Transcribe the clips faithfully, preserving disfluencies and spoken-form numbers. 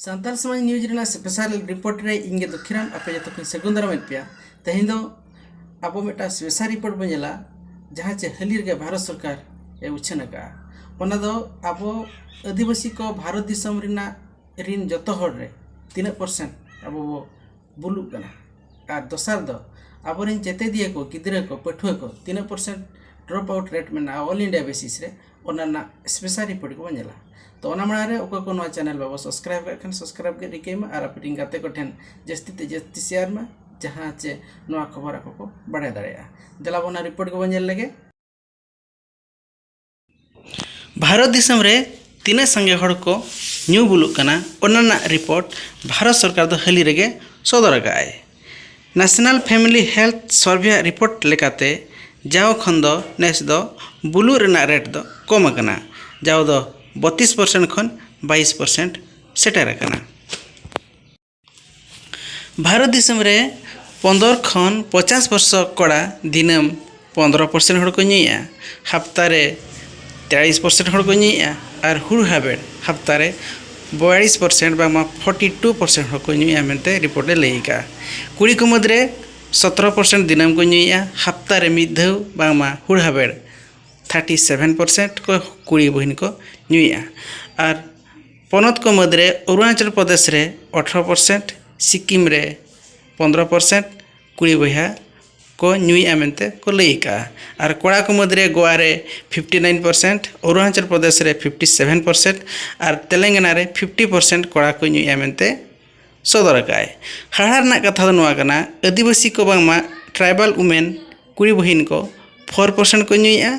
ᱥᱟᱱᱛᱟᱲ ᱥᱚᱢᱟᱡᱽ ᱱᱤᱭᱩᱡᱽ ᱨᱮᱱᱟᱜ special report ᱨᱮ ᱤᱧ ᱜᱮ ᱫᱩᱠᱷᱤᱨᱟᱢ ᱟᱯᱮ ᱡᱚᱛᱚ ᱠᱚᱧ ᱥᱟᱹᱜᱩᱱ ᱫᱟᱨᱟᱢᱮᱫ ᱯᱮᱭᱟ᱾ ᱛᱮᱦᱮᱧ ᱫᱚ ᱟᱵᱚ ᱢᱤᱫᱴᱟᱝ ᱥᱯᱮᱥᱟᱞ ᱨᱤᱯᱳᱨᱴ ᱵᱚᱱ ᱧᱮᱞᱟ, ᱡᱟᱦᱟᱸ ᱪᱮ ᱦᱟᱹᱞᱤ ᱨᱮᱜᱮ ᱵᱷᱟᱨᱚᱛ ᱥᱚᱨᱠᱟᱨ ᱮ ᱩᱪᱷᱟᱹᱱ ᱟᱠᱟᱫᱼᱟ᱾ ᱚᱱᱟ ᱫᱚ ᱟᱵᱚ ᱟᱹᱫᱤᱵᱟᱹᱥᱤ ᱠᱚ ᱵᱷᱟᱨᱚᱛ ᱫᱤᱥᱚᱢ ᱨᱮᱱᱟᱜ ᱨᱤᱱ ᱡᱚᱛᱚ ᱦᱚᱲ ᱨᱮ ᱛᱤᱱᱟᱹᱜ ᱯᱟᱨᱥᱮᱱᱴ ᱟᱵᱚ ᱵᱚ ᱵᱩᱞᱩᱜ ᱠᱟᱱᱟ᱾ ᱟᱨ ᱫᱚᱥᱟᱨ ᱫᱚ ᱟᱵᱚᱨᱮᱱ ᱪᱮᱛᱮᱫᱤᱭᱟᱹ ᱠᱚ, ᱜᱤᱫᱽᱨᱟᱹ ᱠᱚ, ᱯᱟᱹᱴᱷᱩᱣᱟᱹ ᱠᱚ ᱛᱤᱱᱟᱹᱜ ᱯᱟᱨᱥᱮᱱᱴ ᱰᱨᱚᱯ ᱟᱣᱩᱴ ᱨᱮᱴ ᱢᱮᱱᱟᱜᱼᱟ ᱚᱞ ᱤᱱᱰᱤᱭᱟ ᱵᱮᱥᱤᱥ ᱨᱮ, ᱚᱱᱟ ᱨᱮᱱᱟᱜ ᱥᱯᱮᱥᱟᱞ ᱨᱤᱯᱳᱨᱴ ᱜᱮᱵᱚᱱ ᱧᱮᱞᱟ᱾ ᱛᱚ ᱚᱱᱟ ᱢᱟᱲᱟᱝ ᱨᱮ ᱚᱠᱚᱭ ᱠᱚ ᱱᱚᱣᱟ ᱪᱮᱱᱮᱞ ᱵᱟᱵᱚ ᱥᱟᱵᱥᱠᱨᱟᱭᱤᱵ ᱠᱟᱜ ᱠᱷᱟᱱ ᱥᱟᱵᱥᱠᱨᱟᱭᱤᱵ ᱜᱮ ᱨᱤᱠᱟᱹᱭ ᱢᱟ ᱟᱨ ᱟᱯᱮ ᱨᱮᱱ ᱜᱟᱛᱮ ᱠᱚᱴᱷᱮᱱ ᱡᱟᱹᱥᱛᱤ ᱛᱮ ᱡᱟᱹᱥᱛᱤ ᱥᱮᱭᱟᱨ ᱢᱟ, ᱡᱟᱦᱟᱸ ᱪᱮ ᱱᱚᱣᱟ ᱠᱷᱚᱵᱚᱨ ᱟᱠᱚ ᱠᱚ ᱵᱟᱲᱟᱭ ᱫᱟᱲᱮᱭᱟᱜᱼᱟ᱾ ᱫᱮᱞᱟ ᱵᱚᱱ ᱚᱱᱟ ᱨᱤᱯᱳᱨᱴ ᱜᱮᱵᱚᱱ ᱧᱮᱞ ᱞᱮᱜᱮ᱾ ᱵᱷᱟᱨᱚᱛ ᱫᱤᱥᱚᱢ ᱨᱮ ᱛᱤᱱᱟᱹᱜ ᱥᱟᱸᱜᱮ ᱦᱚᱲ ᱠᱚ ᱧᱩ ᱵᱩᱞᱩᱜ ᱠᱟᱱᱟ, ᱚᱱᱟ ᱨᱮᱱᱟᱜ ᱨᱤᱯᱳᱨᱴ ᱵᱷᱟᱨᱚᱛ ᱥᱚᱨᱠᱟᱨ ᱫᱚ ᱦᱟᱹᱞᱤ ᱨᱮᱜᱮ ᱥᱚᱫᱚᱨ ᱟᱠᱟᱫ ᱟᱭ᱾ ᱱᱮᱥᱱᱟᱞ ᱯᱷᱮᱢᱤᱞᱤ ᱦᱮᱞᱛᱷ ᱥᱟᱨᱵᱷᱮ ᱟᱜ ᱨᱤᱯᱳᱨᱴ ᱞᱮᱠᱟᱛᱮ, ᱡᱟᱣ ᱠᱷᱚᱱ ᱫᱚ ᱱᱮᱥ ᱫᱚ ᱵᱩᱞᱩᱜ ᱨᱮᱱᱟᱜ ᱨᱮᱴ ᱫᱚ ᱠᱚᱢ ᱟᱠᱟᱱᱟ᱾ ᱡᱟᱣ ᱫᱚ ᱵᱚᱛᱤᱥ ᱯᱟᱨᱥᱮᱱᱴ ᱠᱷᱚᱱ ᱵᱟᱭᱤᱥ ᱯᱟᱨᱥᱮᱱᱴ ᱥᱮᱴᱮᱨ ᱟᱠᱟᱱᱟ᱾ ᱵᱷᱟᱨᱚᱛ ᱫᱤᱥᱚᱢ ᱨᱮ ᱯᱚᱱᱫᱽᱨᱚ ᱠᱷᱚᱱ ᱯᱚᱧᱪᱟᱥ ᱵᱚᱨᱥᱚ ᱠᱚᱲᱟ ᱫᱤᱱᱟᱹᱢ ᱯᱚᱱᱫᱽᱨᱚ ᱯᱟᱨᱥᱮᱱᱴ ᱦᱚᱲ ᱠᱚ ᱧᱩᱭᱮᱫᱼᱟ᱾ ᱦᱟᱯᱛᱟ ᱨᱮ ᱛᱮᱭᱟᱞᱤᱥ ᱯᱟᱨᱥᱮᱱᱴ ᱦᱚᱲ ᱠᱚ ᱧᱩᱭᱮᱫᱼᱟ᱾ ᱟᱨ ᱦᱩᱲ ᱦᱟᱵᱮᱲ ᱦᱟᱯᱛᱟ ᱨᱮ ᱵᱚᱭᱟᱞᱤᱥ ᱯᱟᱨᱥᱮᱱᱴ ᱵᱟᱝᱢᱟ ᱯᱷᱳᱨᱴᱤ ᱴᱩ ᱯᱟᱨᱥᱮᱱᱴ ᱦᱚᱲ ᱠᱚ ᱧᱩᱭᱮᱫᱼᱟ ᱢᱮᱱᱛᱮ ᱨᱤᱯᱳᱨᱴ ᱮ ᱞᱟᱹᱭ ᱟᱠᱟᱫᱼᱟ᱾ ᱠᱩᱲᱤ ᱠᱚ ᱢᱩᱫᱽᱨᱮ ᱥᱚᱛᱨᱚ ᱯᱟᱨᱥᱮᱱᱴ ᱫᱤᱱᱟᱹᱢ ᱠᱚ ᱧᱩᱭᱮᱫᱼᱟ᱾ ᱦᱟᱯᱛᱟ ᱨᱮ ᱢᱤᱫ ᱫᱷᱟᱣ ᱵᱟᱝᱢᱟ ᱦᱩᱲ ᱦᱟᱵᱮᱲ ᱛᱷᱟᱨᱴᱤ ᱥᱮᱵᱷᱮᱱ ᱯᱟᱨᱥᱮᱱᱴ ᱠᱚ ᱠᱩᱲᱤ ᱵᱚᱦᱤᱱ ᱠᱚ ᱧᱩᱭᱮᱫᱼᱟ᱾ ᱟᱨ ᱯᱚᱱᱚᱛ ᱠᱚ ᱢᱩᱫᱽᱨᱮ ᱚᱨᱩᱱᱟᱪᱚᱞ ᱯᱨᱚᱫᱮᱥ ᱨᱮ ᱟᱴᱷᱨᱚ ᱯᱟᱨᱥᱮᱱᱴ, ᱥᱤᱠᱤᱢ ᱨᱮ ᱯᱚᱱᱫᱽᱨᱚ ᱯᱟᱨᱥᱮᱱᱴ ᱠᱩᱲᱤ ᱵᱚᱭᱦᱟ ᱠᱚ ᱧᱩᱭᱮᱫᱼᱟ ᱢᱮᱱᱛᱮ ᱠᱚ ᱞᱟᱹᱭ ᱟᱠᱟᱫᱼᱟ᱾ ᱟᱨ ᱠᱚᱲᱟ ᱠᱚ ᱢᱩᱫᱽᱨᱮ ᱜᱳᱣᱟ ᱨᱮ fifty nine percent, Arunachal Pradesh ᱨᱮ ᱯᱷᱤᱯᱴᱤ ᱥᱮᱵᱷᱮᱱ ᱯᱟᱨᱥᱮᱱᱴ ᱟᱨ ᱛᱮᱞᱮᱝᱜᱟᱱᱟ ᱨᱮ ᱯᱷᱤᱯᱴᱤ ᱯᱟᱨᱥᱮᱱᱴ ᱠᱚᱲᱟ ᱠᱚ ᱧᱩᱭᱮᱫᱼᱟ ᱢᱮᱱᱛᱮ ᱥᱚᱫᱚᱨ ᱟᱠᱟᱫᱼᱟᱭ᱾ ᱦᱟᱦᱟᱲᱟ ᱨᱮᱱᱟᱜ ᱠᱟᱛᱷᱟ ᱫᱚ ᱱᱚᱣᱟ ᱠᱟᱱᱟ, ᱟᱹᱫᱤᱵᱟᱹᱥᱤ ᱠᱚ ᱵᱟᱝᱢᱟ ᱴᱨᱟᱭᱵᱟᱞ ᱩᱢᱮᱱ ᱠᱩᱲᱤ ᱵᱚᱦᱤᱱ ᱠᱚ ᱯᱷᱳᱨ ᱯᱟᱨᱥᱮᱱᱴ ᱠᱚ ᱧᱩᱭᱮᱫᱼᱟ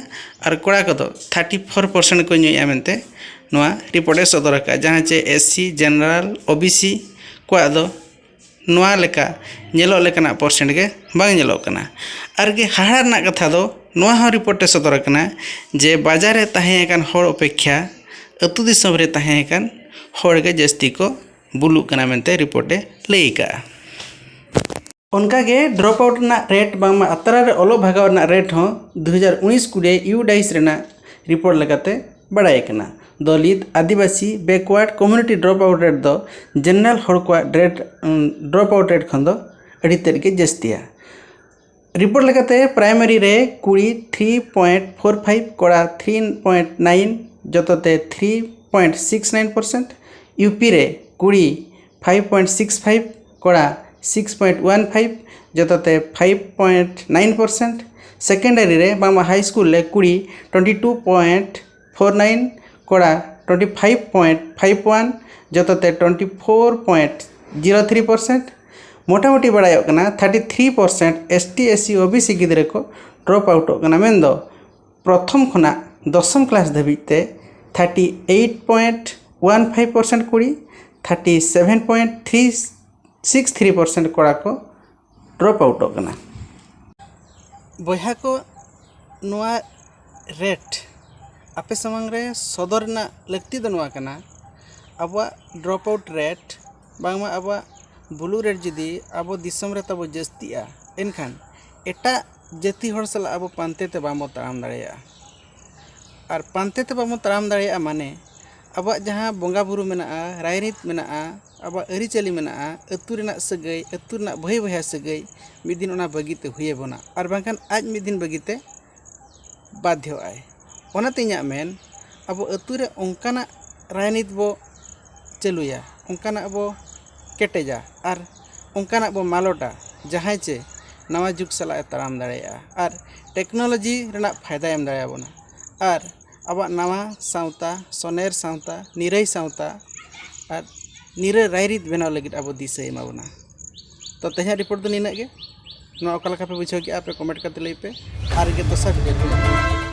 ᱟᱨ ᱠᱚᱲᱟ ᱠᱚᱫᱚ ᱛᱷᱟᱨᱴᱤ ᱯᱷᱳᱨ ᱯᱟᱨᱥᱮᱱᱴ ᱠᱚ ᱧᱩᱭᱮᱫᱼᱟ ᱢᱮᱱᱛᱮ ᱱᱚᱣᱟ ᱨᱤᱯᱳᱨᱴ ᱮ ᱥᱚᱫᱚᱨ ᱟᱠᱟᱫᱼᱟ, ᱡᱟᱦᱟᱸ ᱪᱮ S C, general, O B C ᱠᱚᱣᱟᱜ ᱫᱚ ᱱᱚᱣᱟ ᱞᱮᱠᱟ ᱧᱮᱞᱚᱜ ᱞᱮᱠᱟᱱᱟᱜ ᱯᱟᱨᱥᱮᱱᱴ ᱜᱮ ᱵᱟᱝ ᱧᱮᱞᱚᱜ ᱠᱟᱱᱟ᱾ ᱟᱨ ᱜᱮ ᱦᱟᱦᱟᱲᱟ ᱨᱮᱱᱟᱜ ᱠᱟᱛᱷᱟ ᱫᱚ ᱱᱚᱣᱟ ᱦᱚᱸ ᱨᱤᱯᱳᱨᱴ ᱨᱮ ᱥᱚᱫᱚᱨ ᱟᱠᱟᱱᱟ ᱡᱮ ᱵᱟᱡᱟᱨ ᱨᱮ ᱛᱟᱦᱮᱸ ᱟᱠᱟᱱ ᱦᱚᱲ ᱚᱯᱮᱠᱷᱟ ᱟᱹᱛᱩ ᱫᱤᱥᱚᱢ ᱨᱮ ᱛᱟᱦᱮᱸ ᱟᱠᱟᱱ ᱦᱚᱲ ᱜᱮ ᱡᱟᱹᱥᱛᱤ ᱠᱚ ᱵᱩᱞᱩᱜ ᱠᱟᱱᱟ ᱢᱮᱱᱛᱮ ᱨᱤᱯᱳᱨᱴ ᱮ ᱞᱟᱹᱭ ᱟᱠᱟᱫᱼᱟ᱾ ᱚᱱᱠᱟᱜᱮ ᱰᱨᱚᱯ ᱟᱣᱩᱴ ᱨᱮᱱᱟᱜ ᱨᱮᱴ ᱵᱟᱝᱢᱟ ᱟᱛᱨᱟ ᱨᱮ ᱚᱞᱚᱜ ᱵᱷᱟᱜᱟᱣ ᱨᱮᱱᱟᱜ ᱨᱮᱴ ᱦᱚᱸ ᱫᱩ ᱦᱟᱡᱟᱨ ᱩᱱᱤᱥ ᱠᱩᱲᱤ ᱤᱭᱩ ᱰᱟᱭᱤᱥ ᱨᱮᱱᱟᱜ ᱨᱤᱯᱳᱨᱴ ᱞᱮᱠᱟᱛᱮ ᱵᱟᱲᱟᱭ ᱠᱟᱱᱟ᱾ ᱫᱚᱞᱤᱛ, ᱟᱹᱫᱤᱵᱟᱹᱥᱤ, backward community drop out rate ᱫᱚ general ᱦᱚᱲ ᱠᱚᱣᱟᱜ ᱨᱮᱴ ᱰᱨᱚᱯ ᱟᱣᱩᱴ ᱨᱮᱴ ᱠᱷᱚᱱ ᱫᱚ ᱟᱹᱰᱤ ᱛᱮᱫ ᱜᱮ ᱡᱟᱹᱥᱛᱤᱭᱟ᱾ ᱨᱤᱯᱳᱨᱴ ᱞᱮᱠᱟᱛᱮ ᱯᱨᱟᱭᱢᱟᱨᱤ ᱨᱮ ᱠᱩᱲᱤ ᱛᱷᱨᱤ ᱯᱚᱭᱮᱱᱴ ᱯᱷᱳᱨ ᱯᱷᱟᱭᱤᱵᱷ, ᱠᱚᱲᱟ ᱛᱷᱨᱤ ᱯᱚᱭᱮᱱᱴ ᱱᱟᱭᱤᱱ, ᱡᱚᱛᱚᱛᱮ three point six nine percent, U P ᱨᱮ ᱠᱩᱲᱤ ᱯᱷᱟᱭᱤᱵᱷ ᱯᱚᱭᱮᱱᱴ ᱥᱤᱠᱥ ᱯᱷᱟᱭᱤᱵᱷ, ᱠᱚᱲᱟ ᱥᱤᱠᱥ ᱯᱚᱭᱮᱱᱴ ᱚᱣᱟᱱ ᱯᱷᱟᱭᱤᱵᱷ, ᱡᱚᱛᱚᱛᱮ five point nine percent. Secondary ᱨᱮ ᱵᱟᱝᱢᱟ ᱦᱟᱭ ᱥᱠᱩᱞ ᱨᱮ ᱠᱩᱲᱤ twenty two point four nine, ᱠᱚᱲᱟ twenty five point five one, ᱡᱚᱛᱚᱛᱮ twenty four point zero three percent. ᱢᱚᱴᱟᱢᱩᱴᱤ ᱵᱟᱲᱟᱭᱚᱜ ᱠᱟᱱᱟ thirty three percent S T, S ᱥᱤ, ᱳ ᱵᱤ ᱥᱤ ᱜᱤᱫᱽᱨᱟᱹ ᱠᱚ ᱰᱨᱚᱯ ᱟᱣᱩᱴᱚᱜ ᱠᱟᱱᱟ᱾ ᱢᱮᱱᱫᱚ ᱯᱨᱚᱛᱷᱚᱢ ᱠᱷᱚᱱᱟᱜ ᱫᱚᱥᱚᱢ ᱠᱞᱟᱥ ᱫᱷᱟᱹᱵᱤᱡ ᱛᱮ thirty eight point one five percent ᱠᱩᱲᱤ, thirty seven point three six three percent ᱠᱚᱲᱟ ᱠᱚ ᱰᱨᱚᱯ ᱟᱣᱩᱴᱚᱜ ᱠᱟᱱᱟ᱾ ᱵᱚᱭᱦᱟ ᱠᱚ, ᱱᱚᱣᱟ ᱨᱮᱴ ᱟᱯᱮ ᱥᱟᱢᱟᱝ ᱨᱮ ᱥᱚᱫᱚᱨ ᱨᱮᱱᱟᱜ ᱞᱟᱹᱠᱛᱤ ᱫᱚ ᱱᱚᱣᱟ ᱠᱟᱱᱟ, ᱟᱵᱚᱣᱟᱜ ᱰᱨᱚᱯ ᱟᱣᱩᱴ ᱨᱮᱴ, ᱵᱟᱝᱢᱟ ᱟᱵᱚᱣᱟᱜ ᱵᱞᱩ ᱨᱮᱴ ᱡᱩᱫᱤ ᱟᱵᱚ ᱫᱤᱥᱚᱢ ᱨᱮ ᱛᱟᱵᱚ ᱡᱟᱹᱥᱛᱤᱜᱼᱟ, ᱮᱱᱠᱷᱟᱱ ᱮᱴᱟᱜ ᱡᱟᱹᱛᱤ ᱦᱚᱲ ᱥᱟᱞᱟᱜ ᱟᱵᱚ ᱯᱟᱱᱛᱮ ᱛᱮ ᱵᱟᱵᱚ ᱛᱟᱲᱟᱢ ᱫᱟᱲᱮᱭᱟᱜᱼᱟ᱾ ᱟᱨ ᱯᱟᱱᱛᱮ ᱛᱮ ᱵᱟᱵᱚ ᱛᱟᱲᱟᱢ ᱫᱟᱲᱮᱭᱟᱜᱼᱟ ᱢᱟᱱᱮ ᱟᱵᱚᱣᱟᱜ ᱡᱟᱦᱟᱸ ᱵᱚᱸᱜᱟ ᱵᱩᱨᱩ ᱢᱮᱱᱟᱜᱼᱟ, ᱨᱟᱭᱨᱤᱛ ᱢᱮᱱᱟᱜᱼᱟ, ᱟᱵᱚᱣᱟᱜ ᱟᱹᱨᱤᱪᱟᱹᱞᱤ ᱢᱮᱱᱟᱜᱼᱟ, ᱟᱹᱛᱩ ᱨᱮᱱᱟᱜ ᱥᱟᱹᱜᱟᱹᱭ, ᱟᱹᱛᱩ ᱨᱮᱱᱟᱜ ᱵᱷᱟᱹᱭ ᱵᱚᱭᱦᱟ ᱥᱟᱹᱜᱟᱹᱭ, ᱢᱤᱫ ᱫᱤᱱ ᱚᱱᱟ ᱵᱟᱹᱜᱤ ᱛᱮ ᱦᱩᱭ ᱟᱵᱚᱱᱟ, ᱟᱨ ᱵᱟᱝᱠᱷᱟᱱ ᱟᱡ ᱢᱤᱫ ᱫᱤᱱ ᱵᱟᱹᱜᱤ ᱛᱮ ᱵᱟᱫᱷᱭᱚᱜ ᱟᱭ᱾ ᱚᱱᱟᱛᱮ ᱤᱧᱟᱹᱜ ᱢᱮᱱ, ᱟᱵᱚ ᱟᱹᱛᱩ ᱨᱮ ᱚᱱᱠᱟᱱᱟᱜ ᱨᱟᱭᱱᱤᱛ ᱵᱚ ᱪᱟᱹᱞᱩᱭᱟ, ᱚᱱᱠᱟᱱᱟᱜ ᱵᱚ ᱠᱮᱴᱮᱡᱟ ᱟᱨ ᱚᱱᱠᱟᱱᱟᱜ ᱵᱚ ᱢᱟᱞᱚᱴᱟ, ᱡᱟᱦᱟᱸᱭ ᱪᱮ ᱱᱟᱣᱟ ᱡᱩᱜᱽ ᱥᱟᱞᱟᱜ ᱮ ᱛᱟᱲᱟᱢ ᱫᱟᱲᱮᱭᱟᱜᱼᱟ ᱟᱨ ᱴᱮᱠᱱᱳᱞᱚᱡᱤ ᱨᱮᱱᱟᱜ ᱯᱷᱟᱭᱫᱟᱭ ᱮᱢ ᱫᱟᱲᱮᱭᱟᱵᱚᱱᱟ᱾ ᱟᱨ ᱟᱵᱚᱣᱟᱜ ᱱᱟᱣᱟ ᱥᱟᱶᱛᱟ, ᱥᱚᱱᱮᱨ ᱥᱟᱶᱛᱟ, ᱱᱤᱨᱟᱹᱭ ᱥᱟᱶᱛᱟ ᱟᱨ ᱱᱤᱨᱟᱹ ᱨᱟᱭᱨᱤᱛ ᱵᱮᱱᱟᱣ ᱞᱟᱹᱜᱤᱫ ᱟᱵᱚ ᱫᱤᱥᱟᱹᱭ ᱮᱢᱟ ᱵᱚᱱᱟ᱾ ᱛᱚ, ᱛᱮᱦᱮᱧᱟᱜ ᱨᱤᱯᱳᱨᱴ ᱫᱚ ᱱᱤᱱᱟᱹᱜ ᱜᱮ᱾ ᱱᱚᱣᱟ ᱚᱠᱟ ᱞᱮᱠᱟ ᱯᱮ ᱵᱩᱡᱷᱟᱹᱣ ᱠᱮᱜᱼᱟ, ᱟᱯᱮ ᱠᱚᱢᱮᱱᱴ ᱠᱟᱛᱮ ᱞᱟᱹᱭ ᱯᱮ᱾ ᱟᱨ ᱜᱮ ᱫᱚᱥᱟᱨ ᱵᱷᱤᱰᱤᱭᱳ ᱨᱮ